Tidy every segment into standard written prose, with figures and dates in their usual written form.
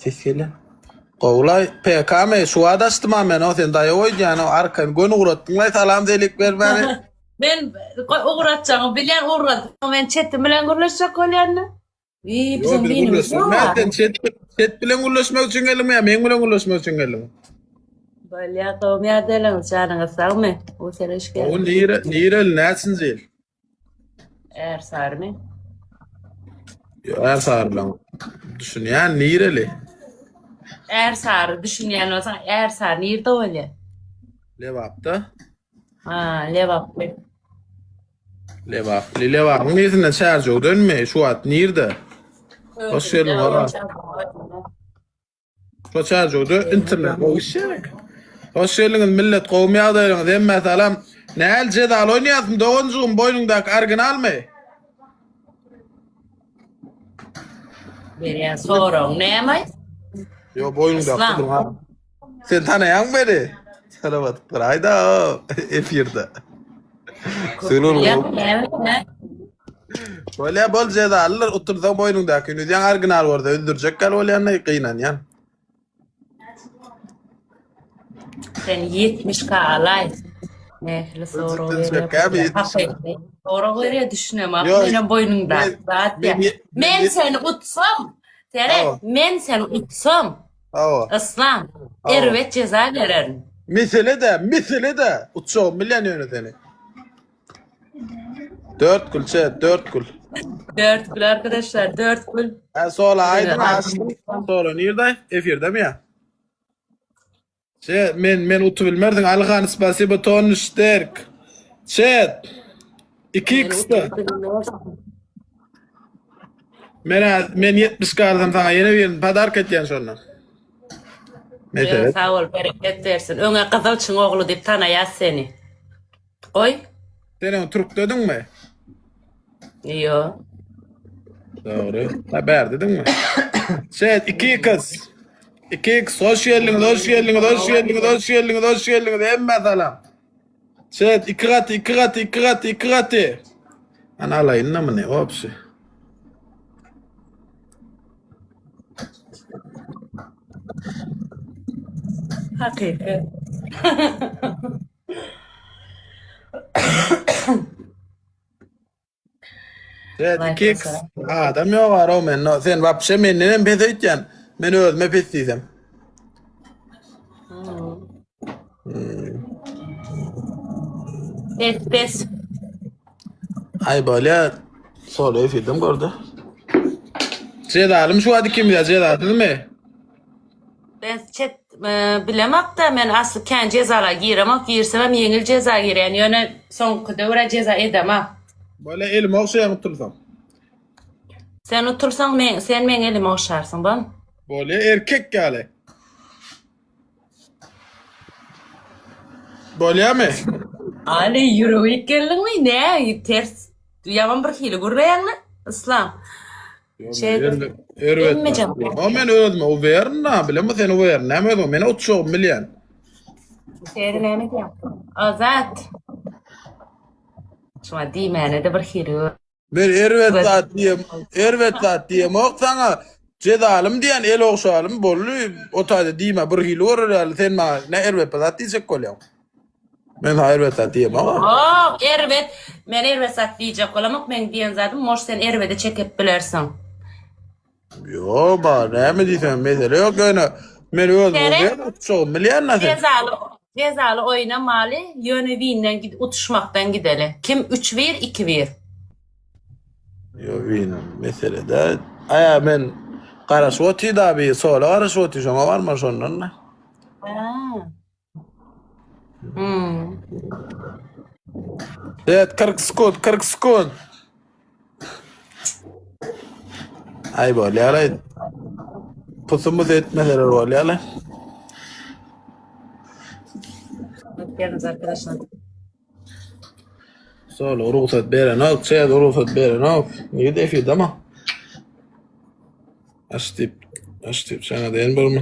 Ses gelýär. Gowulaý, PK-my? Şu wagt açdym-a men, o sen daýaw öýdýän, o arkaýyn göni ugratdyň-laý salam zelik bermäni. Men ugratjagyňy bilýän, ugratsaň men çetim bilen gürleşjek bolýan-da. Wiý, Ýok, biziň biz dinimiz gürleşmek. bar. Sen çet, çet bilen gürleşmek üçin geldiňmi ýa meň bilen gürleşmek üçin geldiňmi? Bolýar, gowumy ýagdaýlaryňyz, janyňyz sagmy? Bu sene hoş Gowy, geldiň. nire, nireli, näçinji ýyl? Ärsarymy? Ýok, Ärsary bilen düşünýän, nireli? Ärsary düşünýän bolsaň, Ärsary nirde bolýar? Lebapda. Ha, Lebaply. Lebaply, Lebabyň niresinden Çärjewdenmi? Şu wagt nirde? Hoş geldiň Oraz. Şu Çärjewde internet gowy işleýär. Hoş geldiňiz millet gowumy ýagdaýlaryňyz hemmä salam. Näl jezaly oýnaýarsyň doganjygym boýnuňdaky originalmy? Berýän soragyň näme? Ýo boýnuňdaky Islam. Sen tanaýaňmy meni? Salam atyp bir aýda efirde. Sülür. Bolýa bol jezalydyr utursaň boýnuňdakyny üzýäň original bolsa üzdürjek ýaly bolýan gynanýan. Sen 70 k alaý. Nähili sorag berýär? Sorag berýär düşünemok. Menem boýnuňda zat ýa. Men seni utsam, seret, men seni utsam, Hawa. Yslam, erbet jeza bererin. Mesele-de, mesele-de! Utjagym bilýän ýöne seni. Dört gül, çet, dört gül. Dört gül arkadaşlar, dört gül. Hä, sola aýdyň, açdym. Sola nirde? Efirdemi ýa? Çet, men, men utup bilmersiň. Alyhan, spasibo, Tony Sterk. Çet. 2x-da. Men men 70 galsam saňa ýene birini podarka etýän şonda. Mesele. Sag bol, bereket bersin. Öňe gyzylçyň ogly diýip tanaýas seni. Goý. Sen öň türkdediňmi? Ýo. Dogry. Ha bärdediňmi? Şeýt 2x. 2x hoş geldiňiz, hoş geldiňiz, hoş geldiňiz, hoş geldiňiz, hoş geldiňiz. Hemmä salam. Şeýt iki gaty, iki gaty, iki gaty, iki gaty. Ana alaýyn da muny, opşy. Hakyky. Evet, 2x adam ýok ara men. No, sen wapşe menden hem pes öýtýän. Men özüme pes diýsem. Hmm. Pes pes. Ay bolýa. Sol efirden gördü. Cezalym şu wagt ikimiz cezasyzmy? Ben çet e, bilemok-da men asly kän jezala giremok, girsemem ýeňil jeza girýän, ýöne soňky döwre jeza edemok. Bolýa elimi ogşaýaň utulsaň. Sen utulsaň men sen meň elimi ogşarsyň, bom? Bolýa erkek ýaly. Bolýamy? Ali ýüregi ýyk geldiňmi? Nä ters ýaman bir hili gürleýäňmi? Yslam. Şeýdip. Erbet. O men özüme uwerin da, bilemmi sen uwerin näme özüňe? Men utjagym bilýän. Şeýle näme diýýän? Azat. Şuňa diýmäne-de bir hili Men erbet zat diýem, erbet zat diýemok saňa. Jezalym diýen el ogşalym boldy. O taýda diýme bir hili görer ýaly sen maňa ne erbet bir zat diýjek bolýaň. Men saňa erbet zat diýemok. Ýok, erbet. Men erbet zat diýjek bolamok. Meň diýen zadym, mož sen erbede çekip bilersiň. Ýok, ba, näme diýseň mesele ýok, ýöne men özüm Seret. utjagym bilýän sen. Jezaly jezaly oýnamaly, ýöne winden gid utuşmakdan gideli. Kim üç bir, iki bir. Ýok, win mesele däl. Aýa men garaşyp otyr da bir sola garaşyp otyr, şoňa barma şondan da. Ha. Hmm. Evet 40 sekund 40 sekund. Ay bolýar. Pusumuz etmeseler bolýar. Geliniz arkadaşlar. Solo rugsat berenok, çeýe rugsat berenok. Nirede efirde ama? Aç diýip, aç diýip sana diýen bolma.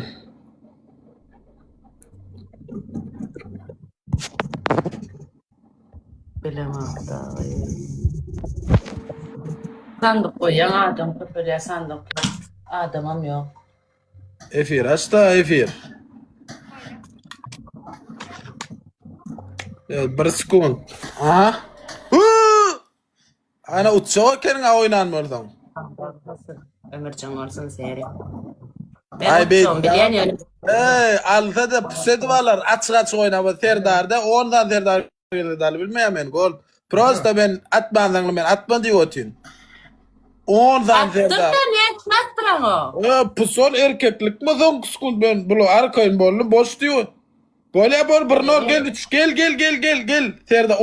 Bilemok dagy. Sandyk goýýaň adam köpelýär sandyk adamam ýok. Efir aç-da efir. Evet, bir sekund. Aha. Huu! Ana utjak ekeniň a oýnan bolsaň. Ömürjeň bolsun seri. Ay Ben be. utjagym bilýän ýöne. Ey, alsa da pus edip alar. Açyk açyk oýnap Serdarda 10 sany Serdar geldi aly bilmeýän men gol. Prosta men atmansaň men atma diýip otyryn. 10 sany Atdyr Serdar. da ne üçin atdyraň o? E, pusol erkeklikmi soňky sekund men bulu arkaýyn boldum boş diýip. Bolýa bol bir nol gel üç gel gel gel gel gel Serdar.